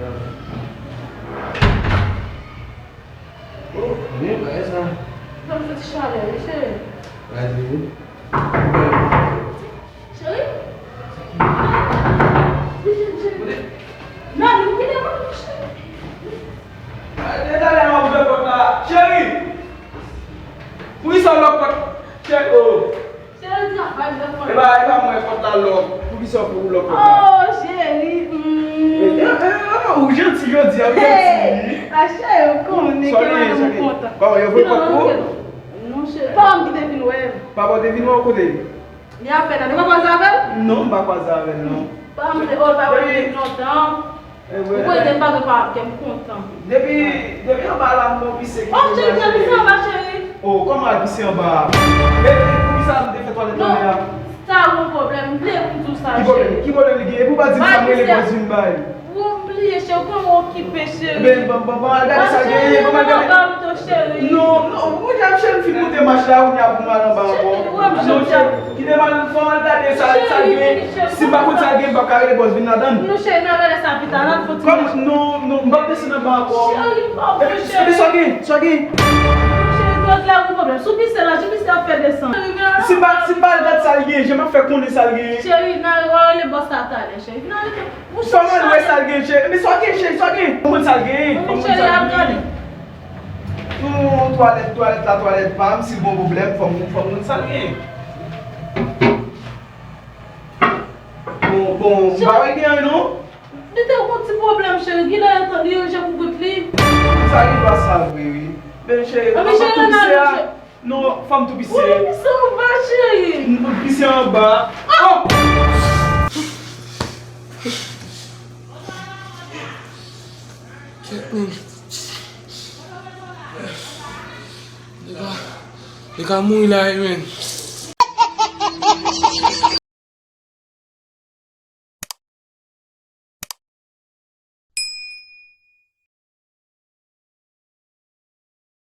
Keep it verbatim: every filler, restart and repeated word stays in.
Oh, byen, bagay sa. Sa m santi chalè, wi, cheri. Gade, wi. Cheri? Nan, nou kite mwen, cheri. Gade, talè m ap ouvè pòt la. Cheri! Poukisa w lòk pòt? Cheri, oh. Cheri, travay, lòk pòt la. E pa, e pa mwen pòt la lòk. Poukisa w pou lòk pòt la? Oh, cheri. E, e, e, e, ou janti jodi a, ou janti. A, cheri, ou konnen ke madanm ou kontan. Kòman, yo voye pòt pou ou? Non, cheri, pa m ki te vin wè. Papa w te vin wè w kote? Li apèn la. Nou pa kwaze avè l? Non, m pa kwaze avè l, non. Pa m te, oh, pa wè l depi lontan. Ou konnen m pa gen pa kè m kontan. Depi, depi anba la, m gon pise ki te mache. Oh, cheri, pise anba, cheri. Oh, kòman al pise anba a? E, e, poukisa m te fè twalèt anlè a? Sa yon pwoblèm, m bliye pou m di w sa, cheri. Ki pwoblèm? Ki pwoblèm li genyen? Epi w pa di m sa, m rele bòs vin bay. Ou bliye, cheri, kòman w okipe, cheri? Ebyen, ban, ban, ban m al gade sa l genyen, ban m al gade. Cheri, anba pito, cheri. Non, non, ou di m cheri, m fin moute mach la, ou di pou m al anba ankò. Cheri, ou wè m jodi a. Kite m al, fò m al gade sa, sa l gen. Si m pa konn sa l gen, m p ap ka rele bòs vin ladann. Non, cheri, n a rele sa pita, n a fè ti. Kòm, non, non, m p ap desann anba ankò. Cheri, pa vre, cheri. Epi sa gen, sa gen. Cheri, tout la gon pwoblèm. Si w pise la, si w pise ap fè desann. Si m pa, si m pa al gade sa l gen, jan m ap fè konnen sa l gen. Cheri, n a rele bòs la talè, cheri. Vin ale, cheri. Fò m al wè sa l gen, cheri. Epi sa gen, cheri, sa gen. Fò m konn sa l gen. Fò m konn sa l gen. Non, twalèt, twalèt la, twalèt pa m, si l gon pwoblèm, fò m, fò m konn sa l gen. Bon, bon, m pa wè l gen anyen non. Li te gon ti pwoblèm, cheri. Genlè li jan pou bout li. Sa gen dwa sa vre, wi. Men cheri, anba pise a. Non, fò m tou pise. Ou pise anba, cheri. M pise anba. Oh! Kèt, men. Li ka, li ka mouri la, wi, men.